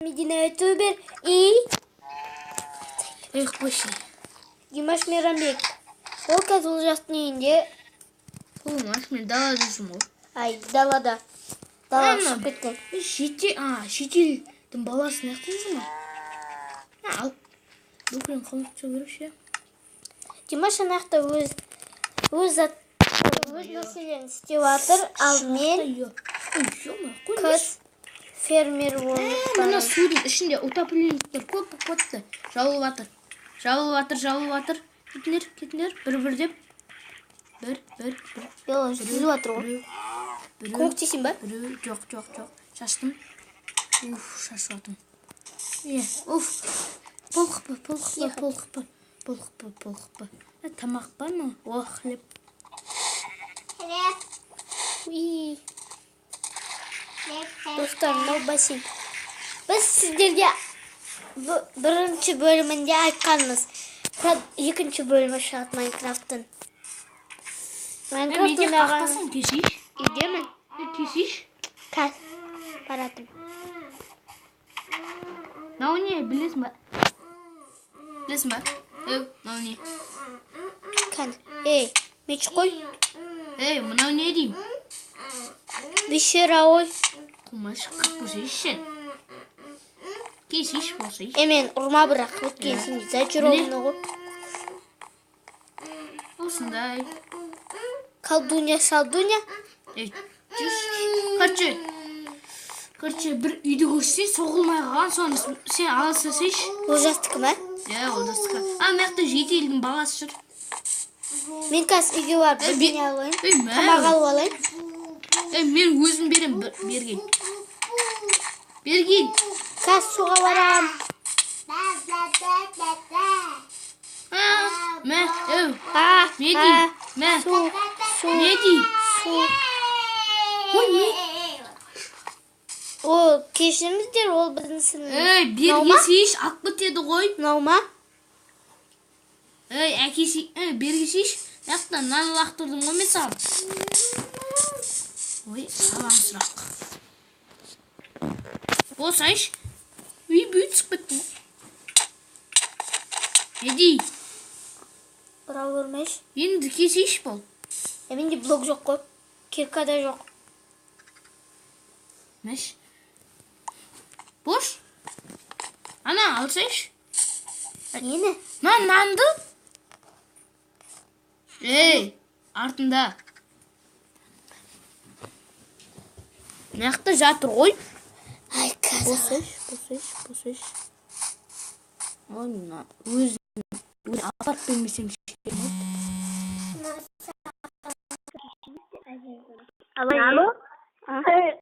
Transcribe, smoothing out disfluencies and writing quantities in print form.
Медина ютубер и Эй, қойшы. Димаш Мейрамбек. Ол қазір Олжастың үйінде. Болмас, мен далада жүрмін ғой. Ай, далада. Далаға Ана. шығып кеткен. Ей, шетелдің баласы мына жақта жүр ма? А, ал. Бүкілін қылмыс жасау керек ше. Димаш ана жақта өз нәрселерін істеп жатыр, ал мен Ой, ё-моё, қоймашы. қыз фермер болып Мына барамын. судың ішінде утопленниктер көп болып кетті. Жабылып жатыр. Жабылып жатыр, жабылып жатыр. Кетіңдер, кетіңдер. Бір бір деп. Бір, бір, бір. Е, жүзіп жатыр ғой. Біреу, біреу, Көмектесейін ба? біреу. Жоқ, жоқ, жоқ. Шаштым. Уф, шашып жатырмын. Е, уф. Пол қыпы, пол қыпы, пол қыпы. Пол қыпы, пол қыпы. Ә, тамақ бар ма? О, хлеб. Уи. Достар, мынау бассейн. Біз сіздерге бірінші бөлімінде айтқанбыз. Екінші бөлімі шығады Майнкрафттың. Майнкрафт Менде ойнаған қақпасаң, кесейші. үйдемін. Е, кесейші. Қазір баратырмын. Мынау не, білесің ба? Білесің ба? Ей, мынау не? Кәні. Ей, меч қой. Ей, мынау не деймін? Бейшара ой. Қумашы, қақ көрсейші сен. Кесейші болсайшы. Е, мен ұрма бірақ, өткен сен зачарованный ғой. Осындай. Колдунья, шалдунья. Ей, жүрші. Короче, бір үйді көрсетейін, соғылмай қалған, соны сен ала салсайшы. Олжастікі ма? Иә, Олжастікі. А, мына жақта жеті елдің баласы жүр. Мен қазір үйге барып Ей, бірдеңе алайын. Ей, мә. Тамақ алып алайын. Ей, мен өзім берем, бергей. Бергей. Қазір суға барамын. А, мә, ей, А, не а, деймін? Мә, су, су, не деймін? су. Ой, не? Ол кешіріңіздер, ол біздің сіңліміз. Ей, Мынау ма? бергесейші, алып кетеді ғой. Мынау ма? Ей, әкесі, ей, бергесейші. Мына жақтан нан лақтырдым ғой мен саған. Ой, салам сұрақ. Болсайшы. Үй, бүй түсіп кеттім ғой. Не дей? Бұра көрмеші. Енді кесейші бол. Е, менде блок жоқ қой. Кирка да жоқ. Мәш. Бош. Ана, алсайшы. Нені? Мына нанды. Ей, артында. Мына жақта жатыр ғой. Ай, қазір. Босайшы, босайшы, босайшы. Ой, мына өз өз апарып бермесем ше. Алло. Алло.